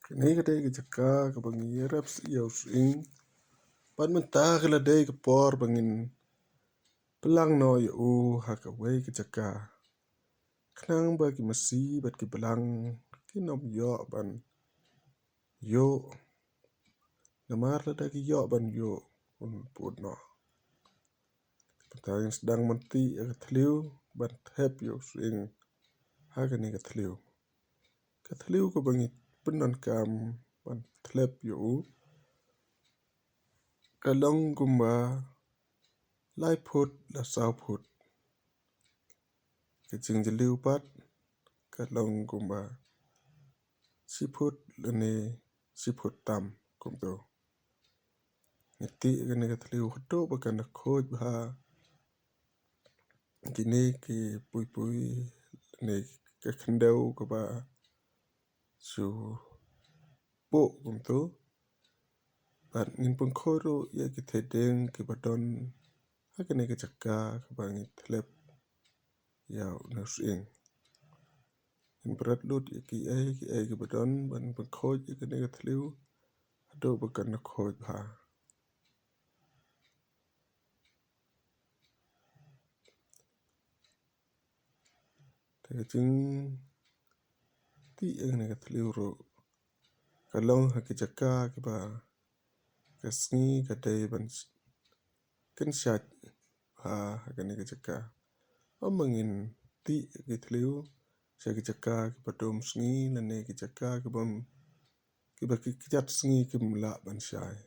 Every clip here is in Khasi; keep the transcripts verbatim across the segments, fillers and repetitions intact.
Kane ka dei ka jaka kaba ngi ïarap ïa u sying. Bad mynta ka la dei ka por ba ngin plang noh ïa u ha kawei ka jaka. Khnang ba ki masi bad ki blang kin ym ïoh ban ïuh. Namar lada ki ïoh ban ïuh, un put noh. Mynta ngin sdang ban tih ïa ka thliew ban thep ïa u sying ha kane ka thliew. Ka thliew kaba ngi pyndonkam ban thep ïa u ka long kumba lai phut la saw phut. Ka jingjylliew pat ka long kumba shi phut lane shi phut tam kumto. Ngi tih kane ka thliew haduh ba kan da khuid bha kine ki puipui ne ka khyndew kaba shu puh kumto. Bad ngin pynkhuid ruh ïa ki thei dieng kiba don ha kane ka jaka kaba ngi thlep ïa une u sying. Ngin bret lut ïa kiei kiei kiba don bad ngin pynkhuid ïa kane ka thliew haduh ba kan da khuid bha. Te ka jingtih ïa kane ka thliew ruh ka long ha ki jaka kiba ka sngi ka dei ban kin shait ha, ha kane ka jaka. Ym ma ngin tih ki thliew sha ki jaka kiba dum sngi lane ki jaka kiba, kiba ki kjat sngi kim lah ban shai.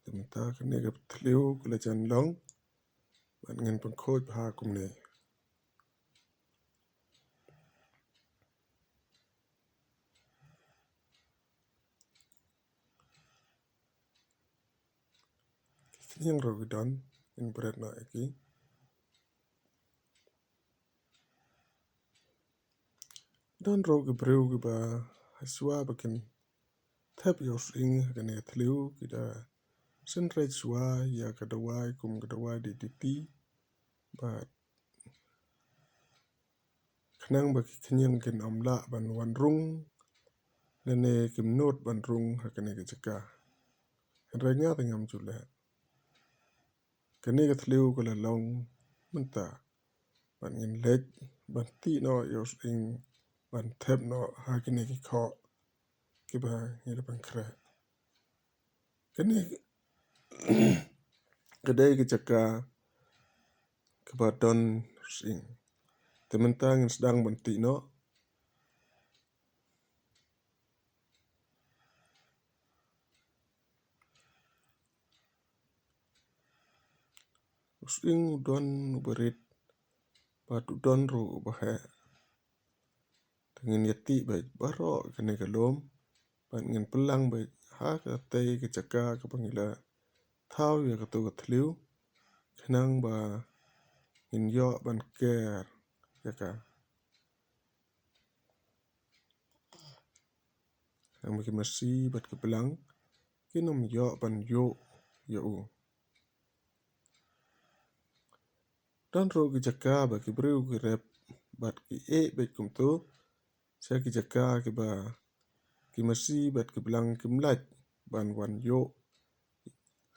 Te mynta kane ka thliew ka la jan long bad ngin pynkhuid bha kumne. Ki khñiang ruh ki don, ngin bret noh ïa ki. Don ruh ki briew kiba ha shuwa ba kin thep ïa u sying ha kane ka thliew ki da synreit shuwa ïa ka dawai kum ka dawai D D T bad khnang ba ki khñiang kin ym lah ban wan rung lane kim nud ban rung ha kane ka jaka. Hynrei nga te ngam ju leh. Kane ka thliew ka la long mynta bad ngin leit ban tih noh ïa u sying ban thep noh ha kine ki khoh kiba ngi la pynkhreh. Kane ka dei ka jaka kaba don sying. Te mynta ngin sdang ban tih noh. U sying u don uba rit bad u don ruh uba heh. Te ngin ïa tih beit baroh kane ka lum bad ngin pynlang beit ha katei ka jaka kaba ngi la thaw ïa kato ka thliew khnang ba ngin ïoh ban ker ïa ka. Khnang ba ki masi bad ki blang kin ym ïoh ban ïuh ïa u. Don ruh ki jaka ba ki briew ki rep bad ki ïeh beit kumto sha ki jaka kiba ki masi bad ki blang kim lah ban wan ïuh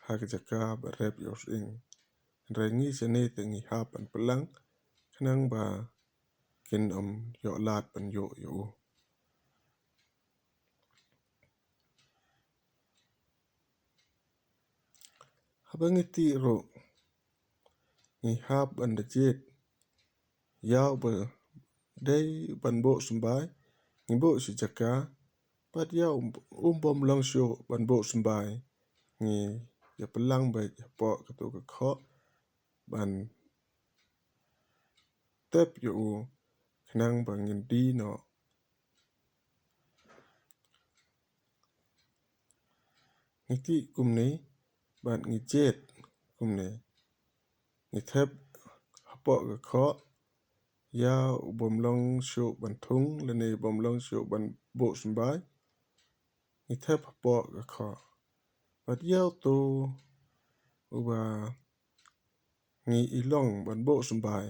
ha ki jaka ba rep ïa u sying. Hynrei ngi shane te ngi hap ban pynlang khnang ba kin ym ïoh lad ban ïuh ïa u. Haba ngi tih ruh ngi hap ban da jied ïa uba dei ban buh symbai ngi buh shi jaka bad ïa u, u bym long shuh ban buh symbai ngi ïa pynlang beit hapoh kato ka khoh ban tep ïa u khnang ba ngin die noh. Ngi tih kumne bad ngi jied kumne. Ngi thep hapoh ka khoh ïa u bym long shuh ban thung lane u bym long shuh ban buh symbai. Ngi thep hapoh ka khoh bad ïa uto uba ngi i long ban buh symbai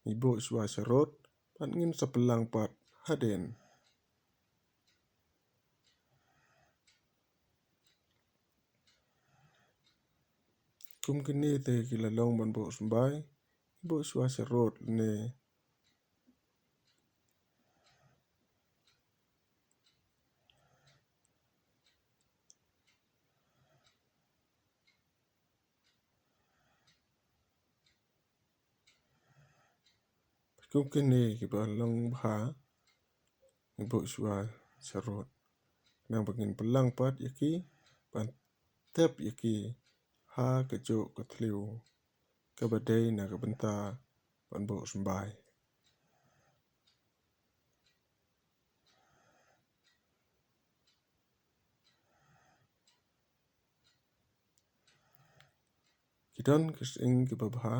ngi buh shuwa sharud bad ngin sa pynlang pat hadien. Kum kine te ki la long ban buh symbai, ki buh shuwa sharud ne. Kum kine kiba long bha, ngi buh shuwa sharud. Khnang ba ngin pynlang pat ïa ki ban tep ïa ki ha kajuh ka thliew kaba dei na ka bynta ban buh symbai. Ki don ki sying kiba bha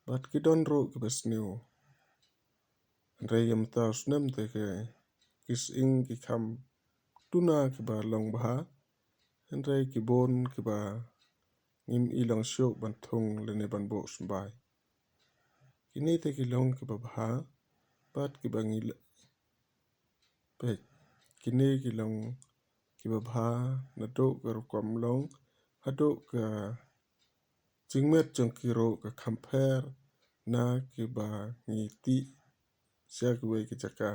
bad ki don ruh kiba sniew. Hynrei ïa mynta u snem te ki sying ki kham duna kiba long bha, hynrei ki bun kiba ngim i long shuh ban thung lane ban buh symbai. Kine te ki long kiba bha bad kiba ngi la peit. Kine ki long kiba bha naduh ka rukom long haduh ka jingmet jong ki ruh ka kham pher na kiba ngi tih sha kiwei ki jaka.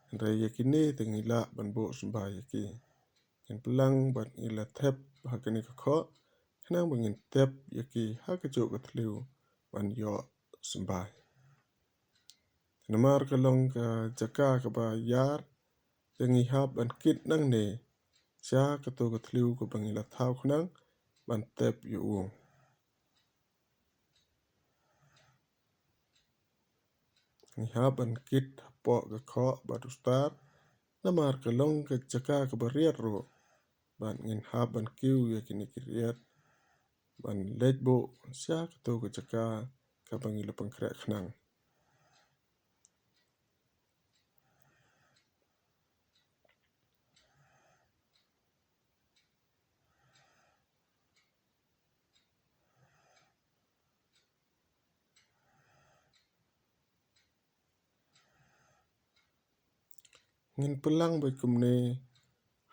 Hynrei ïa kine te ngi lah ban buh symbai ïa ki. Ngin pynlang bad ngi la thep ha kane ka khoh khnang ba ngin tep ïa ki ha kajuh ka thliew ban ïoh symbai. Namar ka long ka jaka kaba ïar, te ngi hap ban kit nangne sha kato ka thliew kaba ngi la thaw khnang ban tep ïa u. Ngi hap ban kit hapoh ka khoh bad u star, namar ka long ka jaka kaba riat ruh. Bad ngin hap ban kiew ïa kine ki riat ban leit buh sha kato ka jaka kaba ngi la pynkhreh khnang. Ngin pynlang beit kumne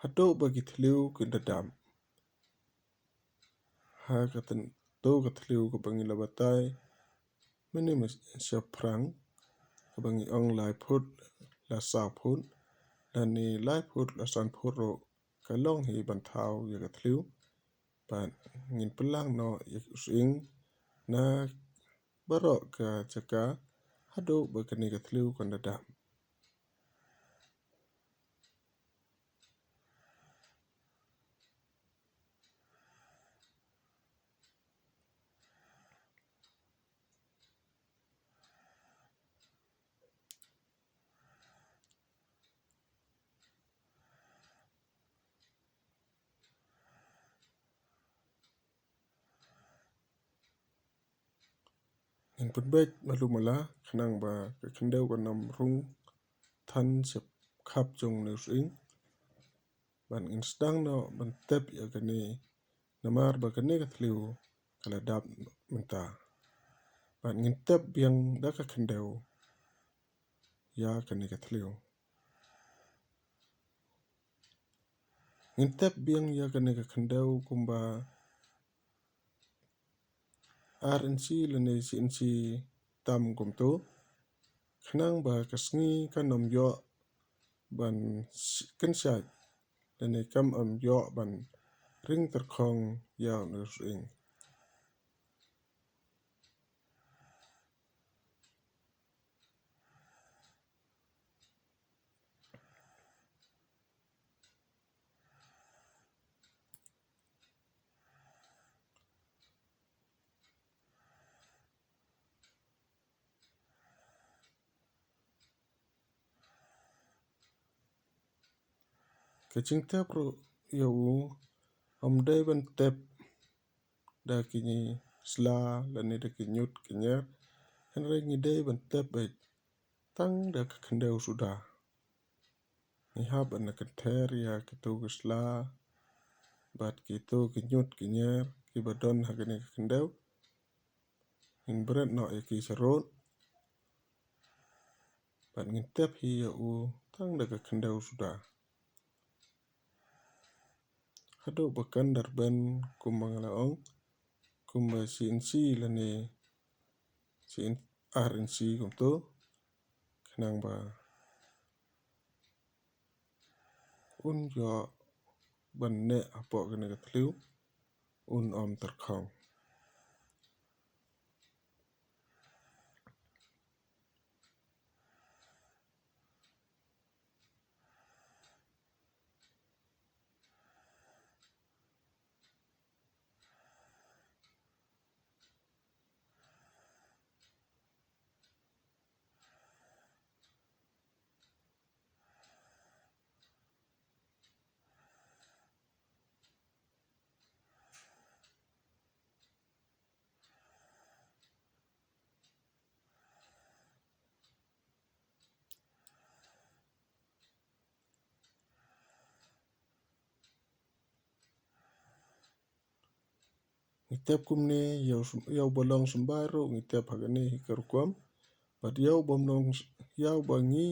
haduh ba ki thliew kin da dap. Ha kato ka thliew kaba ngi la batai mynne mynshwa phrang, kaba ngi ong lai phut la saw phut lane lai phut la san phut ruh, ka long hi ban thaw ïa ka thliew. Bad ngin pynlang noh ïa u sying na baroh ka jaka haduh ba kane ka thliew kan da dap. Ngin pynbeit malu mala khnang ba ka khyndew kan ym rung than sha khap jong une u sying. Bad ngin sdang noh ban tep ïa kane, namar ba kane ka thliew ka la dap mynta. Bad ngin tep biang da ka khyndew ïa kane ka thliew. Ngin tep biang ïa kane ka khyndew kumba ar inchi lane shi inchi tam kumto, khnang ba ka sngi kan ym ïoh ban kynshaid lane kan ym ïoh ban ring tyrkhong ïa une u sying. Ka jingtep ruh ïa u ym dei ban tep da ki sla lane da ki ñiut ki ñier, hynrei ngi dei ban tep beit tang da ka khyndew suda. Ngi hap ban kynther ïa kito ki sla bad kito ki ñiut ki ñier kiba don ha kane ka khyndew. Ngin bret noh ïa ki sharud bad ngin tep hi ïa u tang da ka khyndew suda. Haduh ba kan da rben kumba nga la ong, kumba shi inchi lane shi in-, ar inchi kumto, khnang ba un ïoh ban neh hapoh kane ka thliew, un ym tyrkhong. Ngi tep kumne, ïa u sym-, ïa uba long symbai ruh ngi tep ha kane hi ka rukom. Bad ïa uba ym long s-, ïa uba ngi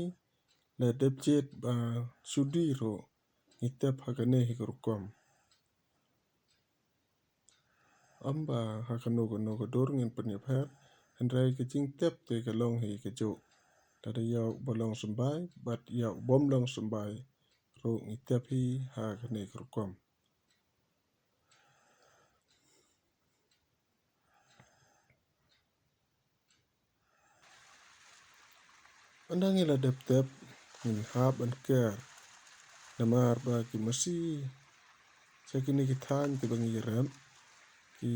la dep jied ba shu die ruh ngi tep ha kane hi ka rukom. Ym ba ha kano kano ka dur ngin pynïapher, hynrei ka jingtep te ka long hi kajuh. Lada ïa uba long symbai bad ïa uba ym long symbai ruh ngi tep hi ha kane ka rukom. Ynda ngi la dep tep, ngin hap ban ker. Namar ba ki masi sha kine ki thaiñ kiba ngi rep ki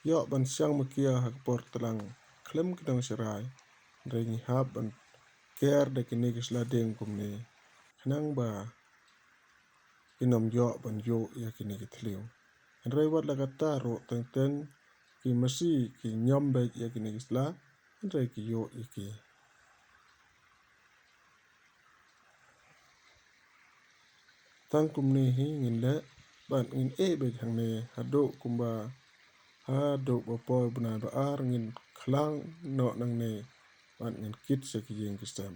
ïoh ban shang makia ha ka por tlang khlem ki nongshakri. Hynrei ngi hap ban ker da kine ki sla dieng kumne, khnang ba kin ym ïoh ban ïuh ïa kine ki thliew. Hynrei wat la katta ruh, teng teng ki masi ki ñiom beit ïa kine ki sla, hynrei ki ïuh ïa ki. Tang kumne hi ngin leh, bad ngin ïeh beit hangne haduh kumba, haduh ba poi bnai ba ar, ngin khlang noh nangne bad ngin kit sha ki ïing ki sem.